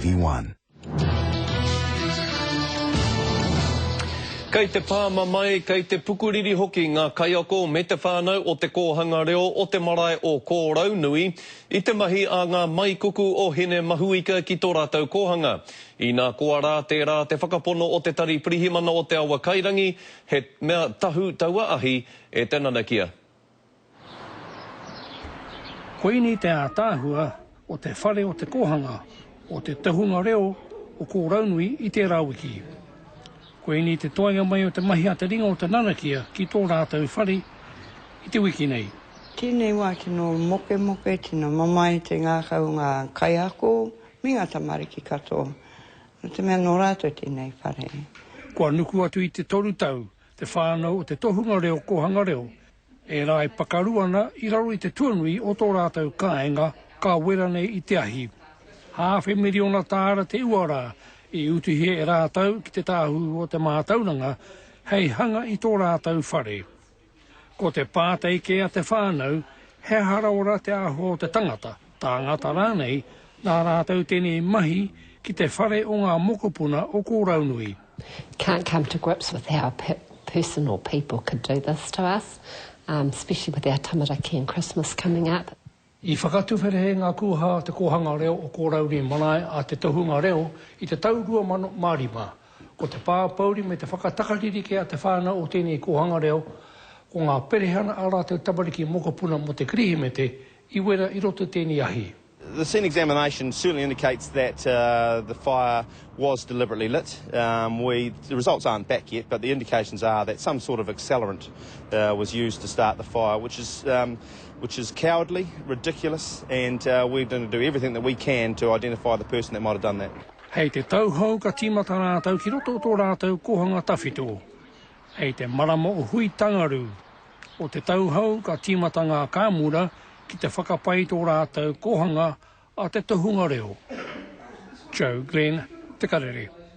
TV1. Kei te pā mamae, kei te pukuriri hoki ngā kaiako me te whānau o Te Kōhanga Reo o te marae o Kōraunui i te mahi a ngā maikuku o Hinemahuika ki tō rātou kōhanga. Inā koa rā tērā te whakapono o te Tari Pirihimana o Te Awa Kairangi, he mea tahu taua ahi e te nanakia. Koinei te ātaahua o te whare o te kōhanga o te tohunga reo o Kōraunui i tērā wiki. Koinei te toenga mai o te mahi a te ringa o te nanakia ki tō rātou whare i te wiki nei. Tēnei wā tino mokemoke, tino mamae te ngākau o ngā kaiako me ngā tamariki katoa, nō te mea nō rātou tēnei whare. Kua nuku atu i te toru tau te whānau o te tohunga reo kōhanga reo Ērā e pakaru ana i raro i te tuanui o tō rātou kāinga ka wera nei i te ahi. Hāwhe miriona tāra te uara i utuhia e rātou ki te Tāhuhu o te Mātauranga hei hanga i tō rātou whare. Ko te pātai kē a te whānau, he aha rawa rā te āhua o te tangata, tāngata rānei, nā rātou tēnei mahi ki te whare o ngā mokopuna o Kōraunui. Can't come to grips with how a person or people could do this to us, especially with our tamariki and Christmas coming up. I whakatuwherehe ngā kūhā o Te Kōhanga Reo o Kōrauri Marae a Te Tohunga Reo i te tau 2005. Ko te pāpouri me te whakatakariri kē a te whānau o tēnei kōhanga reo, ko ngā perehana a rātou tamariki mokopuna mō te Kirihimete i wera i roto i tēnei ahi. The scene examination certainly indicates that uh, the fire was deliberately lit. Um, we, the results aren't back yet, but the indications are that some sort of accelerant uh, was used to start the fire, which is, um, which is cowardly, ridiculous, and uh, we're going to do everything that we can to identify the person that might have done that. Hei te tau hou ka tīmata rātou ki roto o tō rātou kōhanga tawhito. Hei te marama o Hui-tangaru o te tau hou ka tīmata ngā kāmura ki te whakapai i tō rātou kōhanga a te tohunga reo. Joe Glenn, Te Karere.